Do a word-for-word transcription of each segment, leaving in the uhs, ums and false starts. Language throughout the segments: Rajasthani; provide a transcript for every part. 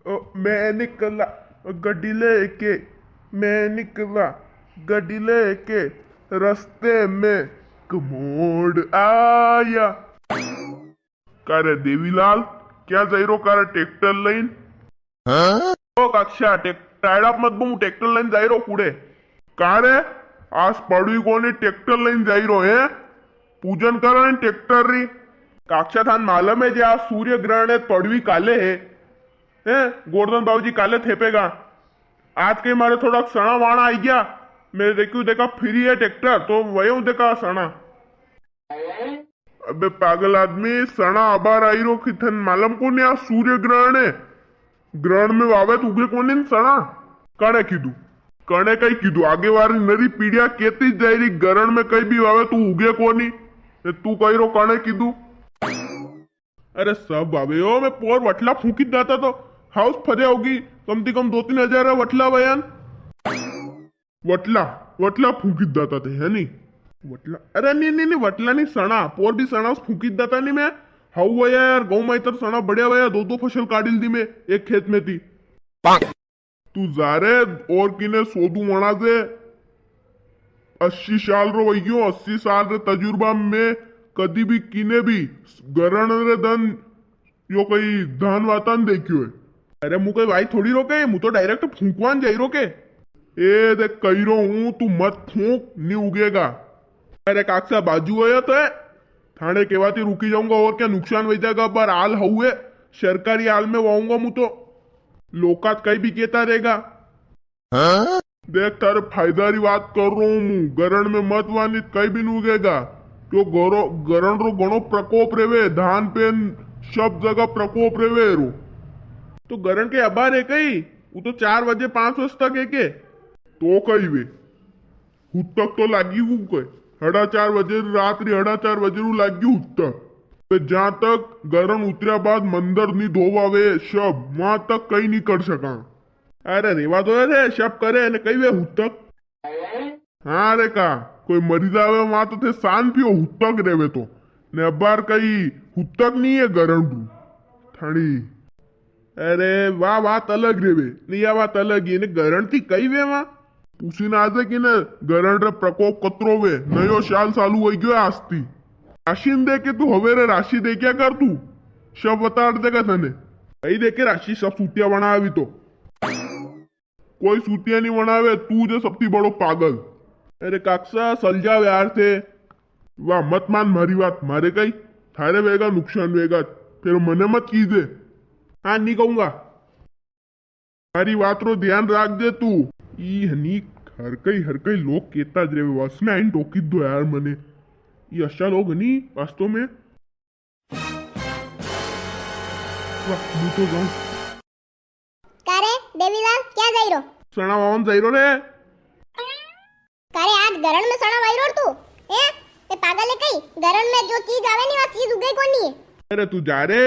ओ, मैं निकला गड्डी लेके, मैं निकला गड्डी लेके, रस्ते में कमोड़ आया। का रे देवीलाल, क्या जाई रो का रे ट्रैक्टर लईन? हाँ? ओ काक्षा, ट्रैक-, टायर्ड अप मत बू, ट्रैक्टर लईन जाई रो कूड़े। का रे, आज पड़वी कोनी ट्रैक्टर लईन जाई रो है? पूजन करो इन ट्रैक्टर री। काक्षा थान मालूम है जे आज सूर्य ग्रहण है, पड़वी काले है। हैं, गोवर्धन बाबूजी काले थेपेगा। आज कई मारे थोड़ा सणा वाणा आई गया, मैं देखू देखा फ्री है ट्रैक्टर, तो वयू देखा सणा। अबे पागल आदमी, सणा अबार आई रो कि थन मालूम कोनी आज सूर्य ग्रहण है? ग्रहण में वावे तो उगे कोनी न सणा। कणे कीधु? कणे कई कीधु? आगे वारी नरी पीढ़िया केती जाई री, ग्रहण में कई भी वावे तो उगे कोनी। ने तू कही रो कणे कीधु? अरे सब वावे ओ, मैं पोर वटला फूंकी दाता तो हाउस फर्या होगी, कम ती कम दो तीन हजार वटला वयान। वटला, वटला फूंकी दाता थे, है नी? वटला, अरे नी, नी, नी, वटला नी, सणा, पोर भी सणा फूंकी दाता नी मैं। हाउ वया यार, गऊ माई तर सणा बढ़िया वया, दो दो फसल काढ़ी ली दी मैं एक खेत में थी। तू जा रे, और किने सोदू वणा जे। अस्सी साल रो वई गयो, अस्सी साल रे तजुर्बा में कदी भी किने भी गरण रे दन यो कई धान वातान देख्यो है। अरे मु कई वाई थोड़ी रोके, मु तो डायरेक्ट फूंकवान जाई रोके। ए देख कही रो हूँ, तू मत फूंक, नी उगेगा। अरे काकसा बाजू आया तो है, थाने केवाती रुकी जाऊंगा और क्या नुकसान हो जाएगा, पर आल हऊ है, सरकारी आल में वाऊंगा मु तो, लोकात कई भी केता रहेगा। देख, थारे फायदा री बात कर रो हूँ मु, गरण में मत वानी, कई भी नी उगेगा। क्यों गरो-, गरण रो घणो प्रकोप रेवे, धान पे न सब जगह प्रकोप रेवे रो। तो गरण के अबार है कई, वो तो चार बजे पाँच बजे तक है के। तो कई वे, हुतक तो लागी हूँ के, हड़ा चार बजे, रात री हड़ा चार बजे रू लागी हुतक। तो जहाँ तक गरण उतर्या बाद मंदर नी धोवावे सब, वहां तक कई नी कर सका। अरे रेवा दो रे, सब करे ने कई वे हुतक। हाँ रे का, कोई मरी जावे वहां तो थे सान पियो हुतक रेवे तो, ने अबार कई हुतक नी है गरण रू। थानी, अरे वा बात अलग रेवे, ने या बात अलग है, ने गरण थी कई वे वहां। पूछी ना आजे कि ने गरण रे प्रकोप कतरो वे, नयो साल चालू हो गयो है आज थी। राशि न दे के तू हवे रे, राशि दे क्या कर तू, सब बता देगा थने। कई दे के राशि सब सूतिया बनावी तो। कोई सूतिया नी वणावे, तू जे सबती बड़ो पागल। अरे काकसा, सल जाओ यार थे। वाह, मत मान मारी बात, मारे कई, थारे वेगा नुकसान वेगा, फिर मने मत कीजे। हाँ, नी कहूंगा। मारी बात रो ध्यान राख दे तू। ई हनी हर कई, हर कई लोग केता ज रेवे, वस में आइन टोकी दो यार मने। ई अशा लोग हनी वास्तव में। वाह, मु तो जाऊं। का रे देवीलाल, क्या जाई रो? सणा वावन जाई रो रे। का रे, आज गरण में सणा वाई रो तू? हैं? ए पागल है कई? गरण में जो चीज आवे नी, वा चीज उगे कोनी है। अरे तू जा रे,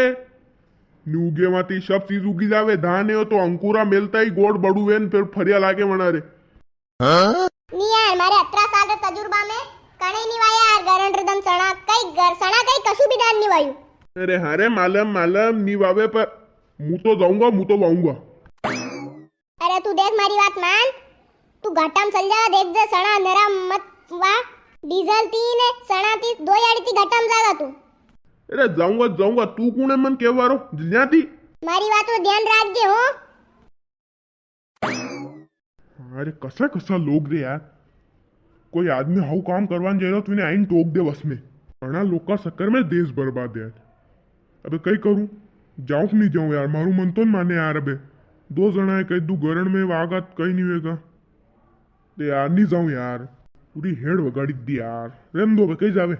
नी उगे माती सब चीज उगी जावे। धान है तो अंकुरा मेलता ही गोड़ बड़ू वे न फिर फरिया लागे वणा रे। नी यार, मारे अतरा साल रे तजुर्बा में कणे नी वाया यार, गरण रे दन सणा, कई गर-, सणा कई कशु भी धान नी वायु। अरे हाँ रे, मालम, मालम, नी वावे पर मु तो जाऊंगा, मु तो वाऊंगा। अरे तू देख मारी बात मान, तू घाटा में चल जा, देख जे सणा नरम मत वा, डीजल ती ने सणा ती दो याड़ी ती घाटा में जागा तू। अरे जाऊंगा, जाऊंगा, तू कुण है मन केवारो, जल्या ती। मारी बात रो ध्यान राख जे हो। अरे कसा कसा लोग रे यार, कोई आदमी हाउ काम करवान जाई रो तो इने आइन टोक दे बस में। घणा लोग का चक्कर में देश बर्बाद है यार। अबे कई करूं, जाऊं कि नी जाऊं यार, मारू मन तो न माने यार। अबे दो जणा है, कई दू गरण में वागात कई नी वेगा। ते यार नी जाऊं यार, पूरी हेड वगाड़ी दी यार। रेन दो अबे, कई जावे।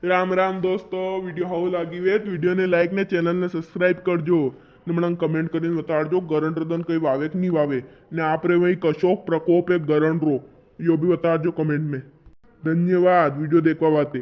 राम राम दोस्तों, वीडियो हाउ लागी वे तो वीडियो ने like ने channel ने subscribe कर जो, ने मने comment करीने बताड़ जो गरण रदन कई वावे कि नी वावे, ने आप रे वही कशोक प्रकोप है गरण रो, यो भी बताड़ जो comment में। धन्यवाद वीडियो देखवा वाते।